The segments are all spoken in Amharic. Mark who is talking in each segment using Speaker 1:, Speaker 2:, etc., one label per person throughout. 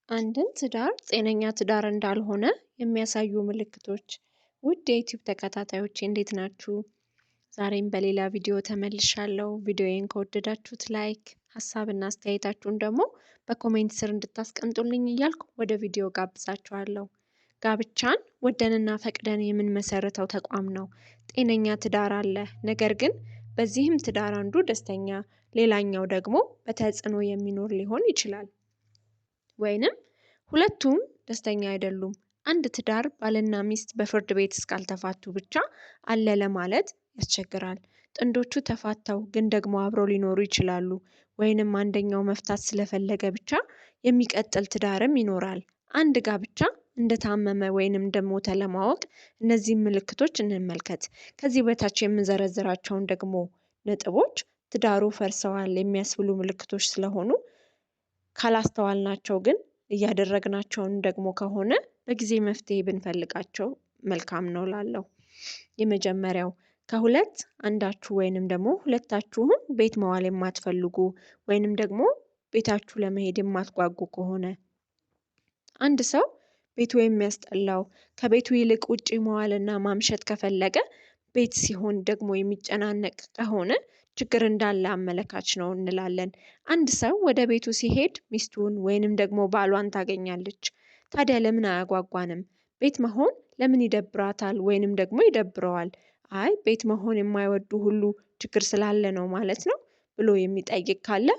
Speaker 1: አንድን ትዳር ጤነኛ ትዳር እንዳልሆነ የሚያሳዩ ምልክቶች። ውድ የዩቲዩብ ተከታታዮቼ እንዴት ናችሁ? ዛሬም በሌላ ቪዲዮ ተመልሻለሁ። ቪዲዮዬን ከወደዳችሁት like፣ ሀሳብና አስተያየታችሁን ደግሞ በ comment ስር እንድታስቀምጡልኝ እያልኩ ወደ ቪዲዮ ጋብዛችኋለሁ። ጋብቻን ወደንና ፈቅደን የምንመሰርተው ተቋም ነው። ጤነኛ ትዳር አለ። ነገር ግን በዚህም ትዳር አንዱ ደስተኛ፣ ሌላኛው ደግሞ በተጽዕኖ የሚኖር ሊሆን ይችላል። ወይንም ሁለቱም ደስተኛ አይደሉም። አንድ ትዳር ባልና ሚስት በፍርድ ቤት እስካልተፋቱ ብቻ አለ ለማለት ያስቸግራል። ጥንዶቹ ተፋተው ግን ደግሞ አብረው ሊኖሩ ይችላሉ። ወይንም አንደኛው መፍታት ስለፈለገ ብቻ የሚቀጥል ትዳርም ይኖራል። አንድ ጋብቻ እንደታመመ ወይንም እንደሞተ ለማወቅ እነዚህን ምልክቶች እንመልከት። ከዚህ በታች የምንዘረዝራቸውን ደግሞ ነጥቦች ትዳሩ ፈርሰዋል የሚያስብሉ ምልክቶች ስለሆኑ ካላስተዋልናቸው ግን እያደረግናቸውን ደግሞ ከሆነ በጊዜ መፍትሄ ብንፈልጋቸው መልካም ነው እላለሁ። የመጀመሪያው ከሁለት አንዳችሁ ወይንም ደግሞ ሁለታችሁም ቤት መዋል የማትፈልጉ ወይንም ደግሞ ቤታችሁ ለመሄድ የማትጓጉ ከሆነ፣ አንድ ሰው ቤቱ የሚያስጠላው፣ ከቤቱ ይልቅ ውጪ መዋልና ማምሸት ከፈለገ፣ ቤት ሲሆን ደግሞ የሚጨናነቅ ከሆነ ችግር እንዳለ አመለካች ነው እንላለን። አንድ ሰው ወደ ቤቱ ሲሄድ ሚስቱን ወይንም ደግሞ ባሏን ታገኛለች። ታዲያ ለምን አያጓጓንም? ቤት መሆን ለምን ይደብራታል ወይንም ደግሞ ይደብረዋል? አይ ቤት መሆን የማይወዱ ሁሉ ችግር ስላለ ነው ማለት ነው ብሎ የሚጠይቅ ካለ፣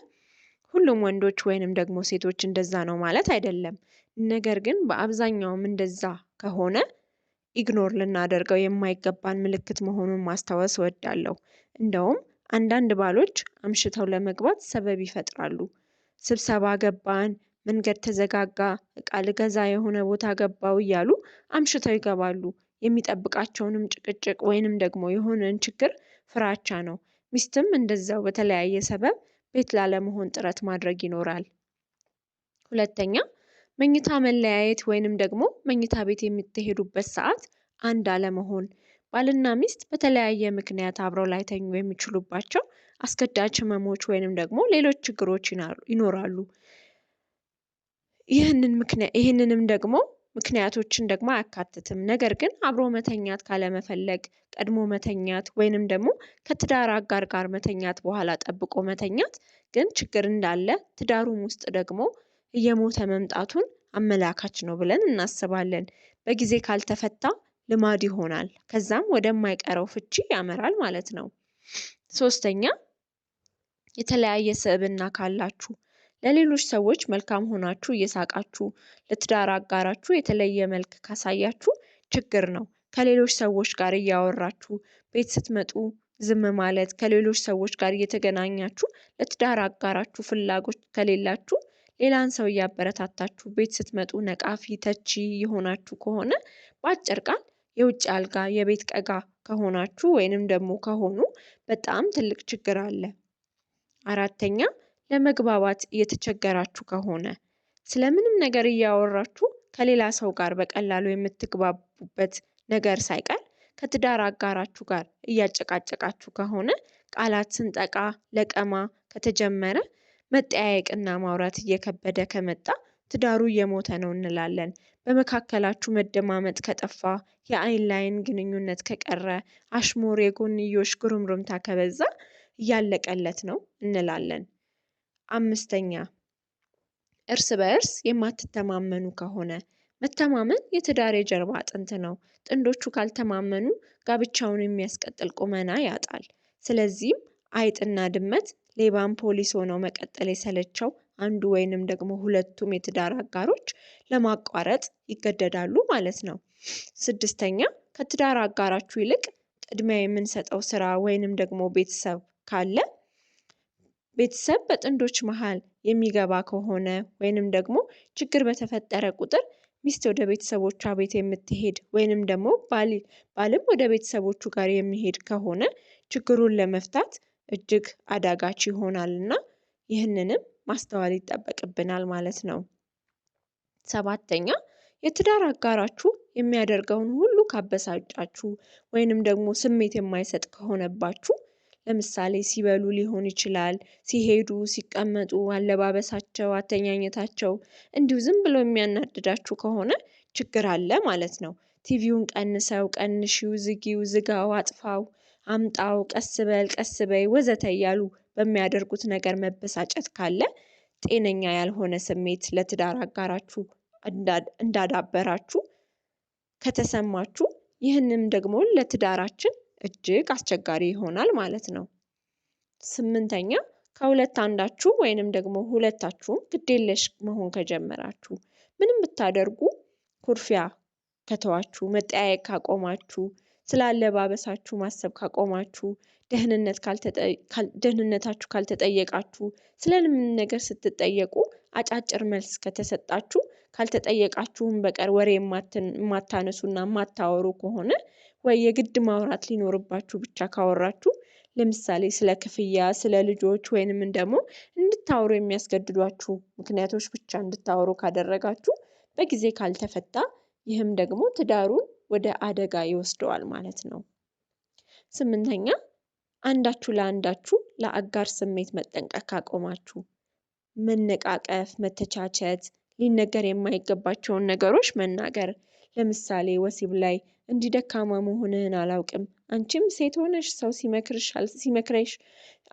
Speaker 1: ሁሉም ወንዶች ወይንም ደግሞ ሴቶች እንደዛ ነው ማለት አይደለም። ነገር ግን በአብዛኛውም እንደዛ ከሆነ ኢግኖር ልናደርገው የማይገባን ምልክት መሆኑን ማስታወስ እወዳለሁ። እንደውም አንዳንድ ባሎች አምሽተው ለመግባት ሰበብ ይፈጥራሉ። ስብሰባ ገባን፣ መንገድ ተዘጋጋ፣ እቃ ልገዛ የሆነ ቦታ ገባው እያሉ አምሽተው ይገባሉ። የሚጠብቃቸውንም ጭቅጭቅ ወይንም ደግሞ የሆነን ችግር ፍራቻ ነው። ሚስትም እንደዛው በተለያየ ሰበብ ቤት ላለመሆን ጥረት ማድረግ ይኖራል። ሁለተኛ፣ መኝታ መለያየት ወይንም ደግሞ መኝታ ቤት የምትሄዱበት ሰዓት አንድ አለመሆን። ባልና ሚስት በተለያየ ምክንያት አብረው ላይተኙ የሚችሉባቸው አስገዳጅ ህመሞች ወይንም ደግሞ ሌሎች ችግሮች ይኖራሉ። ይህንንም ደግሞ ምክንያቶችን ደግሞ አያካትትም። ነገር ግን አብሮ መተኛት ካለመፈለግ፣ ቀድሞ መተኛት ወይንም ደግሞ ከትዳር አጋር ጋር መተኛት በኋላ ጠብቆ መተኛት ግን ችግር እንዳለ፣ ትዳሩም ውስጥ ደግሞ እየሞተ መምጣቱን አመላካች ነው ብለን እናስባለን። በጊዜ ካልተፈታ ልማድ ይሆናል። ከዛም ወደማይቀረው ፍቺ ያመራል ማለት ነው። ሶስተኛ፣ የተለያየ ስብዕና ካላችሁ፣ ለሌሎች ሰዎች መልካም ሆናችሁ እየሳቃችሁ ለትዳር አጋራችሁ የተለየ መልክ ካሳያችሁ ችግር ነው። ከሌሎች ሰዎች ጋር እያወራችሁ ቤት ስትመጡ ዝም ማለት፣ ከሌሎች ሰዎች ጋር እየተገናኛችሁ ለትዳር አጋራችሁ ፍላጎት ከሌላችሁ፣ ሌላን ሰው እያበረታታችሁ ቤት ስትመጡ ነቃፊ፣ ተቺ የሆናችሁ ከሆነ፣ በአጭር ቃል የውጭ አልጋ የቤት ቀጋ ከሆናችሁ ወይንም ደግሞ ከሆኑ በጣም ትልቅ ችግር አለ። አራተኛ፣ ለመግባባት እየተቸገራችሁ ከሆነ፣ ስለምንም ነገር እያወራችሁ ከሌላ ሰው ጋር በቀላሉ የምትግባቡበት ነገር ሳይቀር ከትዳር አጋራችሁ ጋር እያጨቃጨቃችሁ ከሆነ፣ ቃላት ስንጠቃ ለቀማ ከተጀመረ፣ መጠያየቅና ማውራት እየከበደ ከመጣ ትዳሩ እየሞተ ነው እንላለን። በመካከላችሁ መደማመጥ ከጠፋ፣ የአይን ላይን ግንኙነት ከቀረ፣ አሽሙር፣ የጎንዮሽ ጉርምርምታ ከበዛ እያለቀለት ነው እንላለን። አምስተኛ፣ እርስ በእርስ የማትተማመኑ ከሆነ፣ መተማመን የትዳር የጀርባ አጥንት ነው። ጥንዶቹ ካልተማመኑ ጋብቻውን የሚያስቀጥል ቁመና ያጣል። ስለዚህም አይጥና ድመት፣ ሌባም ፖሊስ ሆነው መቀጠል የሰለቸው አንዱ ወይንም ደግሞ ሁለቱም የትዳር አጋሮች ለማቋረጥ ይገደዳሉ ማለት ነው። ስድስተኛ፣ ከትዳር አጋራችሁ ይልቅ ቅድሚያ የምንሰጠው ስራ ወይንም ደግሞ ቤተሰብ ካለ፣ ቤተሰብ በጥንዶች መሀል የሚገባ ከሆነ ወይንም ደግሞ ችግር በተፈጠረ ቁጥር ሚስት ወደ ቤተሰቦቿ ቤት የምትሄድ ወይንም ደግሞ ባልም ወደ ቤተሰቦቹ ጋር የሚሄድ ከሆነ ችግሩን ለመፍታት እጅግ አዳጋች ይሆናል እና ይህንንም ማስተዋል ይጠበቅብናል ማለት ነው። ሰባተኛ፣ የትዳር አጋራችሁ የሚያደርገውን ሁሉ ካበሳጫችሁ ወይንም ደግሞ ስሜት የማይሰጥ ከሆነባችሁ፣ ለምሳሌ ሲበሉ ሊሆን ይችላል፣ ሲሄዱ፣ ሲቀመጡ፣ አለባበሳቸው፣ አተኛኘታቸው እንዲሁ ዝም ብሎ የሚያናድዳችሁ ከሆነ ችግር አለ ማለት ነው። ቲቪውን ቀንሰው፣ ቀንሺው፣ ዝጊው፣ ዝጋው፣ አጥፋው፣ አምጣው፣ ቀስ በል፣ ቀስ በይ ወዘተ እያሉ በሚያደርጉት ነገር መበሳጨት ካለ ጤነኛ ያልሆነ ስሜት ለትዳር አጋራችሁ እንዳዳበራችሁ ከተሰማችሁ ይህንም ደግሞ ለትዳራችን እጅግ አስቸጋሪ ይሆናል ማለት ነው። 8ኛ ከሁለት አንዳችሁ ወይንም ደግሞ ሁለታችሁም ግዴለሽ መሆን ከጀመራችሁ፣ ምንም ብታደርጉ ኩርፊያ ከተዋችሁ፣ መጠያየቅ ካቆማችሁ፣ ስላለባበሳችሁ ማሰብ ካቆማችሁ፣ ደህንነታችሁ ካልተጠየቃችሁ፣ ስለምን ነገር ስትጠየቁ አጫጭር መልስ ከተሰጣችሁ፣ ካልተጠየቃችሁም በቀር ወሬ የማታነሱና የማታወሩ ከሆነ ወይ የግድ ማውራት ሊኖርባችሁ ብቻ ካወራችሁ፣ ለምሳሌ ስለ ክፍያ፣ ስለ ልጆች ወይንም ደግሞ እንድታወሩ የሚያስገድዷችሁ ምክንያቶች ብቻ እንድታወሩ ካደረጋችሁ በጊዜ ካልተፈታ ይህም ደግሞ ትዳሩን ወደ አደጋ ይወስደዋል ማለት ነው። 8ኛ አንዳችሁ ለአንዳችሁ ለአጋር ስሜት መጠንቀቅ ካቆማችሁ፣ መነቃቀፍ፣ መተቻቸት፣ ሊነገር የማይገባቸውን ነገሮች መናገር፣ ለምሳሌ ወሲብ ላይ እንዲህ ደካማ መሆንህን አላውቅም፣ አንቺም ሴት ሆነሽ ሰው ሲመክረሽ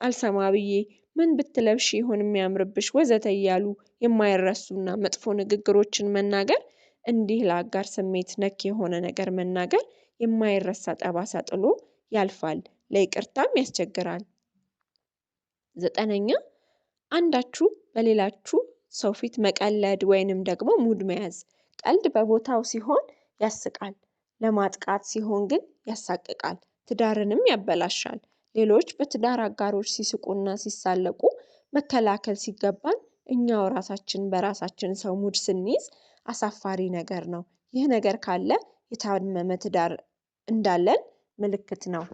Speaker 1: አልሰማ ብዬ፣ ምን ብትለብሽ ይሆን የሚያምርብሽ ወዘተ እያሉ የማይረሱና መጥፎ ንግግሮችን መናገር፣ እንዲህ ለአጋር ስሜት ነክ የሆነ ነገር መናገር የማይረሳ ጠባሳ ጥሎ ያልፋል፣ ለይቅርታም ያስቸግራል። 9ኛ አንዳችሁ በሌላችሁ ሰው ፊት መቀለድ ወይንም ደግሞ ሙድ መያዝ። ቀልድ በቦታው ሲሆን ያስቃል፣ ለማጥቃት ሲሆን ግን ያሳቅቃል፣ ትዳርንም ያበላሻል። ሌሎች በትዳር አጋሮች ሲስቁና ሲሳለቁ መከላከል ሲገባን እኛው ራሳችን በራሳችን ሰው ሙድ ስንይዝ አሳፋሪ ነገር ነው። ይህ ነገር ካለ የታመመ ትዳር እንዳለን ምልክት ነው።